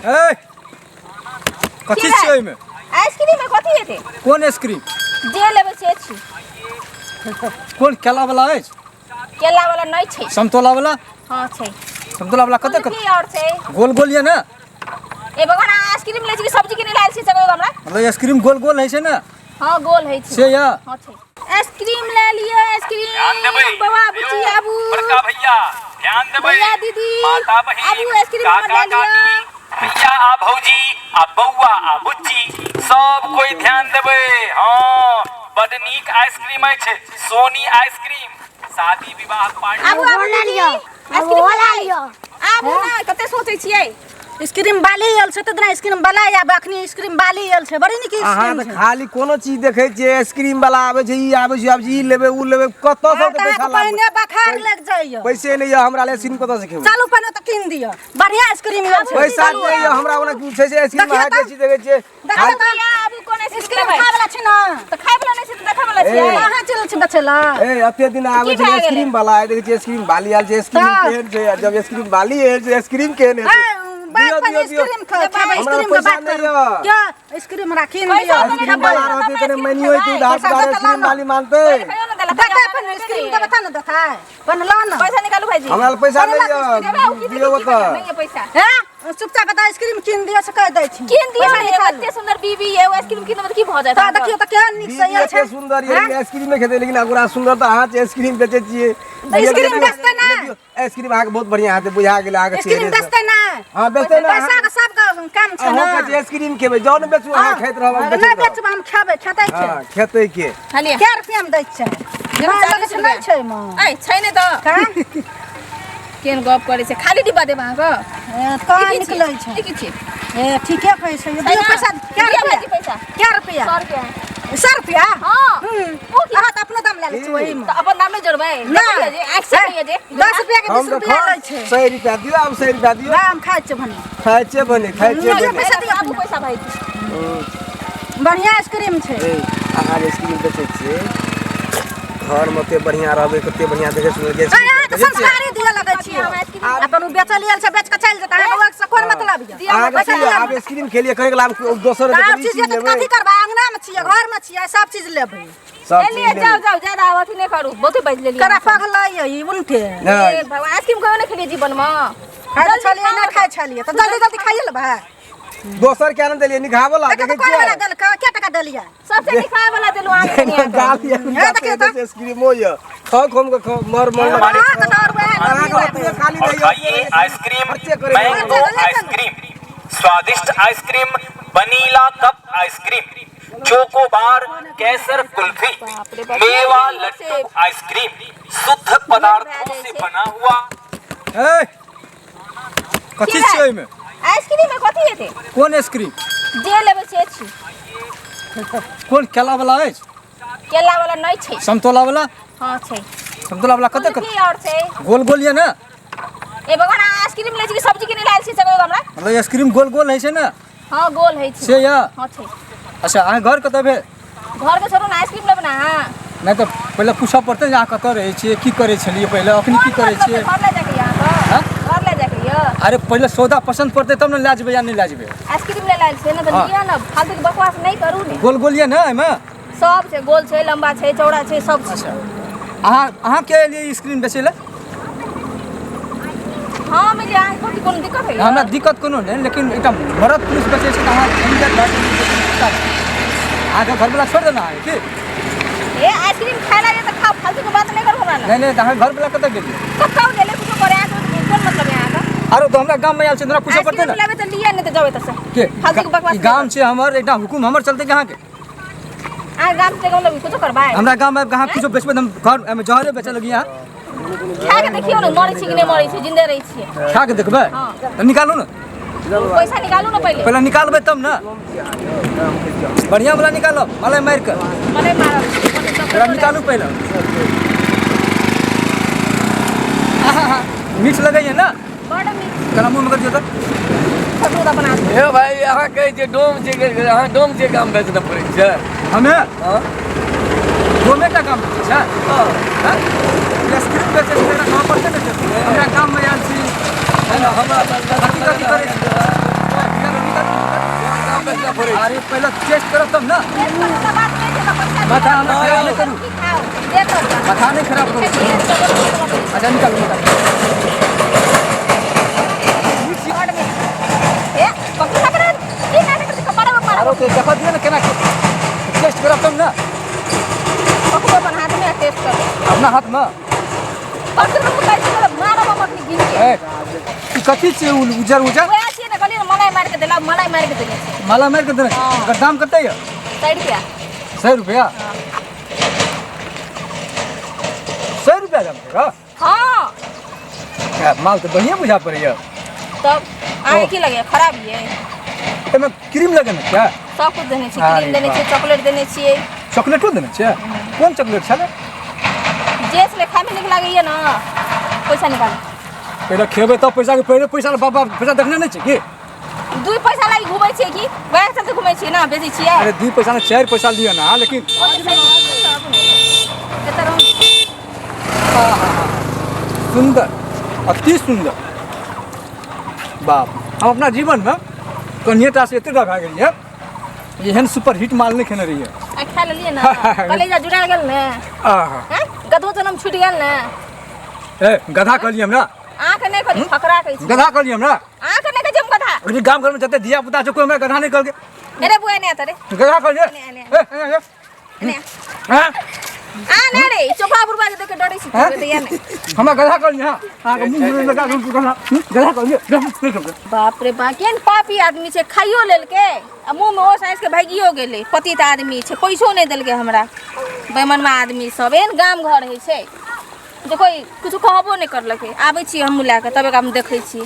ए कथी छै एहिमे? आइसक्रीम में कथी हेतै? Cone ice cream? जे लेबै से छी। कोन केला वाला अछि? केला वाला नहि छै। समतोला वाला? हाँ छै। समतोला वाला कते? कुल्फी और छै। गोल गोल ये ना? ए भगवान, अहाँ आइसक्रीम लै छी कि सब्जी किनै लए आयल छी से कहियौ हमरा। मतलब आइसक्रीम गोल गोल होइ छै ने? हाँ गोल होइ छै। से या? हाँ छै। आइसक्रीम ले लिअ ध्यान देबै आइसक्रीम बौआ बुच्ची यौ, आबू। बड़का भैया ध्यान देबै। भैया दीदी माता बहिन आबू आइसक्रीम हमर काका ले लिअ। काकी भैया आ भौजी आ बौआ आ बुच्ची सब कोई ध्यान देबै। हाँ बड नीक आइसक्रीम अछि सोनी आइसक्रीम शादी विवाह पार्टी। आबू आबू ला दीदी लिअ। आइसक्रीम वो ला लेबै। लिअ। आबू ने कते सोचै छियै। आइसक्रीम बाली आयल छै तऽ आइसक्रीम वाला आब अखनी आइसक्रीम बाली आयल छै बड़ी नीक अहाँ आइसक्रीम तऽ छै। खाली कोनो चीज देखै छियै आइसक्रीम वाला आबै छै ई आबै छै आबै छै ई लेबै ओ लेबै कतऽ आब सब तऽ पैसा अहाँके पहिने बखार लागि जाइए। पैसे नहि यऽ हमरा ले आइसक्रीम कतऽ से खेबै? चलू पहिने तऽ कीन दिअ बढ़िया आइसक्रीम आयल छै। पैसा नहि यऽ हमरा ओना की छै से आइसक्रीम देखियौ अहाँ तऽ। के चीज देखै छियै। देखियौ तऽ। भैया आबू कोन आइसक्रीम आइसक्रीम लेबै? खाय वाला छै ने। तऽ खाय वाला नहि छै तऽ देखै वाला छियै। ए। अहाँ चलल छी बेचै लए? ए एते दिन आबै की छै भए गेलै? आइसक्रीम वाला आइ देखै छियै आइसक्रीम बाली आयल छै आइसक्रीम तऽ। केहन छै आ जब आइसक्रीम बाली एहन छै आइसक्रीम केहन ए, हेतै? बात दियौ पर दियौ दियौ। आइसक्रीम खेबै हमरा आइसक्रीम के पैसा बात नहि करू। यऽ। क्या आइसक्रीम हमरा कीन पैसा दिअ। देबै आइसक्रीम तब वाला ने रहतै कने आइसक्रीम मानियो खेबै। कि उधार पैसा पुधार देतै आइसक्रीम ला वाली मानतै। कहियो ने देलक। देतै अपन आइसक्रीम देबै तब ने देतै। अपन लऽ ने। पैसा निकालू भाईजी। हमरा लग पैसा नहि यऽ देबै, ओ की दियौ की ओतऽ। नहि यऽ पैसा। हैं? चुपचाप बता आइसक्रीम कीन दिअ से कहि दै छी। कीन दियौ पैसा ने निकालू। एते सुंदर बीबी ये आइसक्रीम कीन देबै तऽ की भऽ जायत? तऽ देखियौ तऽ केहन नीक से बीबी आयल छै। एते सुन्दर यऽ लेकिन आइसक्रीम नहि खेतै लेकिन ओकरा सुन्दर तऽ अहाँ छै आइसक्रीम बेचै छियै। आइसक्रीम बेचतै ना। आइसक्रीम अहाँके बहुत बढ़िआँ हेतै बुझा गेल अहाँके आइसक्रीम चेहरे से। बेचतै ना। हाँ बेचतै ना। पैसा के सबके काम छै अहाँ ना। कहै छियै आइसक्रीम खेबै जाउ ने बेचू अहाँ खाइत रहब हम नहि बेचैत रहब। बेचब हम खेबै खेतै के। हाँ खेतै के। हलिया। कै रुपया मे दै छै? देखू, माँ 40 लगै छै रुपया। नहि छै माँ। ऐ छै ने तऽ कहाँ? केहन गप करै छै खाली डिब्बा देब अहाँके? ए, कहाँ ई की छियै? निकलै छै? ई की छियै? ए ठीके कहै छै। छै दियौ ना? पैसा कै दियौ रुपया? भाईजी पैसा। कै रुपया? 100 रुपया। 100 रुपया? हाँ। हम्म। ओ की? अहाँ तऽ अपनो दाम लए लै छी ओहीमे। तऽ अपन दाम नहि जोड़बै? नहि। देखियौ जे आँखि से कहियौ जे 10 रुपया के हम 20 तऽ रुपया खाउ लै छै। 100 रुपया दियौ आब 100 रुपया दियौ। ना हम खाइ छियै भने। खाइ छियै भने खाइ छियै दियौ भने। पैसा दियौ। आबू पैसा भाईजी। बढ़िया आइसक्रीम छै। ए, अहाँ जे आइसक्रीम बेचै छियै घरमे ओते बढ़िआँ रहबै कते बढ़िआँ देखै सुनै के अरे अहाँ तऽ संस्कारी दिअ लगै छियै। अपन ओ बेचल आयल छै बेच कऽ चलि जेतै अहाँके ओहिसँ कोन मतलब यऽ? अहाँके पैसा की दिअ। आब आइसक्रीम खेलियै कहे आब दोसर तऽ आब ई चीज चीज तऽ लेबै कथी करबै? अङ्गनामे छियै घरमे छियै सब चीज लेबै। सब एलियै चीज जाउ लेबै। जाउ ज्यादा अथी नहि करू बहुते बाजि लेलियै। करा पगलै यऽ ई उनटे। नहि ए भगवान आइसक्रीम कहियो नहि खेलियै जीवनमे। खाइ तऽ छलियै नहि खाइ छलियै तऽ जल्दी जल्दी खाइए लेबै। दोसर के आनंद देलियै निघावला देखियौ देखै तऽ कोन वाला छियै देलकै कै टका देलियै? सबसे निखाय वाला देलहुँ अहाँके कनियाँके। गाली हे देखियौ तऽ। आइसक्रीमो यऽ खाउ खोम के खाउ मर मर हमारे अहाँके तऽ आओर वएह अहाँके ओतबे खाली और रहैए खाइए आइसक्रीम खर्चे करै मैंगो आइसक्रीम स्वादिष्ट ice cream vanilla cup ice cream chocobar केसर कुल्फी मेवा लड्डू आइसक्रीम शुद्ध पदार्थों से बना हुआ। ए कथी छै एहिमे? आइसक्रीम में कथी हेतै? Cone ice cream? जे लेबै से छी। कोन केला वाला अछि? केला वाला नहि छै। समतोला वाला? हाँ छै। समतोला वाला कते? कुल्फी और छै। गोल गोल ये ना? ए भगवान, अहाँ आइसक्रीम लै छी कि सब्जी किनै लए आयल छी से कहियौ हमरा। मतलब आइसक्रीम गोल गोल होइ छै ने? हाँ गोल होइ छै। से यऽ? हाँ छै। अच्छा अहाँ घर कतऽ भेल? घर के छोड़ू ने आइसक्रीम लेबै ने अहाँ। नहि तऽ पहिले पूछऽ पड़तै जे अहाँ कतऽ रहै छियै की करै छलियै पहिले अखनी की कोन करै मतलब छियै? घर लए जाके यऽ अहाँके? हाँ? घर लए जाके यऽ? अरे पहिले सौदा पसन्द पड़तै तब ने लए जेबै या नहि लए जेबै। आइसक्रीम ले लायल छै ने तऽ हाँ। लिअ ने फालतू के बकवास नहि करू ने। गोल गोल यऽ ने एहिमे? सब छै गोल छै लंबा छै चौड़ा छै सब छै। अच्छा अहाँ अहाँ के एलियै आइसक्रीम बेचै लए? हाँ मिल अहाँके कोन कोनो दिक्कत होइए? हमरा दिक्कत कोनो नहि लेकिन एकटा मरद पुरुष बेचै छै तऽ अहाँ अन्दर भए कऽ अहाँके घरवला छोड़ि देना अहाँके की? ए आइसक्रीम खाय लागे तऽ खाओ फालतू के बात नहि करू हमरा लग। नहि नहि तऽ अहाँके घरवला कतऽ गेलियै? कतौ गेलै कुछो करे अहाँके कोन मतलब है अहाँके? आरो तऽ हमरा गाममे आयल छै तऽ हमरा पूछऽ पड़तै आइसक्रीम ने। लेबै तऽ लिअ नहि तऽ जाउ एतऽ से। के फालतू के बकवास ई गाम छै हमर एकटा हुकुम हमर चलतै कि अहाँके? अहाँ गाम से मतलब कुछो करबै? हमरा गाममे आबि कऽ अहाँ कुछो बेचबै तऽ हम घर एहिमे जहरे बेचऽ लगी अहाँ। खा के देखियौ ने मरै छी कि नहि मरै छी जिंदे रहै छियै। खा के देखबै? हाँ। तऽ निकालू ने पैसा निकालू ने पहिले। पहिले निकालबै तब ने। बढ़िआँ वाला निकालब मलाइ मारि कऽ। मने मारब ओकरा निकालू पहिले। आहा, मीठ लगैए ने? बड मीठ। कना मुँहमे कर दियौ तऽ। छोटू तऽ अपन हाथ। हे भाई अहाँ कहै छियै डोम छै, अहाँ डोम छै गाम बेचने पड़ै छै? हमे हँ डोमेटा गाम बेचै छै? हँ। आइसक्रीम बेचै छै तऽ गाम पर नहि बेचै? हमरा गाममे आयल छी हमरा कथी कथी करै छी? अरे पहिले टेस्ट करब तब ना। टेस्ट करब तऽ बात नहि छै, तऽ पैसा माथा दिअ। हमरा खराब नहि करू। की खाउ? दे तब। माथा नहि खराब करू। अच्छा निकालू निकालू। ए, पकड़ू पकड़ू। की नाटक करै छी? कपाड़मे मारब। आरो के देखऽ दिअ ने केना टेस्ट करब तब ना। पकड़ू अपन हाथमे आ टेस्ट करू। अपना हाथमे। पकड़ू कहै छी तोरा मारब हम अखनी गिन के। ए, ई कथी छै उजर उजर? वएह छियै ने, कहलियै ने मलाई मारि के देलक, मलाई मारि के देने छै। माला मारि के देने छै। हँ। ओकर दाम कते यऽ? 100 रुपया। 100 रुपया? 100 रुपया दाम छै हँ? हँ। ए, माल तऽ बढ़िआँ बुझा पड़ैया। तब अहाँके की लगैया, खराब ये? एहिमे क्रीम लगेने छै? सब कुछ देने छियै, अरे क्रीम देने वाह। छियै, चॉकलेट देने छियै। चॉकलेटो देने छियै? कोन चॉकलेट छलै? जे छलै खायमे नीक लागैया ने। पैसा निकालू। पहिले खेबै तब पैसा के, पहिले पैसा बाप बाप पैसा देखने नहि छै की? 2 पैसा लागि घुमै छियै की? वएह चलते घुमै छियै ने, बेचै छियै। अरे 2 पैसा ने 4 पैसा लिअ ना, लेकिन एतऽ रहू। सुन्दर, अति सुन्दर। बाप, हम अपना जीवनमे कनिएटा से एतेटा भए गेलियै, एहन सुपर हिट माल नहि खेने रहियै। आ खा लेलियै ने, कलेजा जुड़ा गेल ने। आहा। हैं? गधो जनम छूटि गेल ने। ए, गधा कहलियै हमरा? अहाँके नहि कहलियै, फकरा कहै छी। गधा कहलियै हमरा? अहाँके नहि कहै छी हम गधा। अरे गाम घरमे जते धिया पुता छै कोइ हमरा गधा नहि कहलकै। अरे बुआ नहि आता रे। गधा कहलियै? नहि, नहि। ए, ए, ए, नहि। हैं? आ नहि रे, चोपा बुढ़बा के देख के डरै छी, हैं? तऽ या नहि। हमरा गधा कहलियै? हँ, अहाँके मुँह में लगा दू गधा। गधा कहलियै? गधा नहि कहलियै। बाप रे बाप, केहन पापी आदमी छै, खाइयो लेलकै आ मुँहमे ओस आँसि के भागियो गेलै। पतित आदमी छै, पैसो नहि देलकै हमरा। बेमनमा आदमी सब, एहन गाम घर होइ छै जे कोइ किछु कहबो नहि करलकै। आबै छी हमहूँ लए कऽ, तब एकरा हम देखै छी।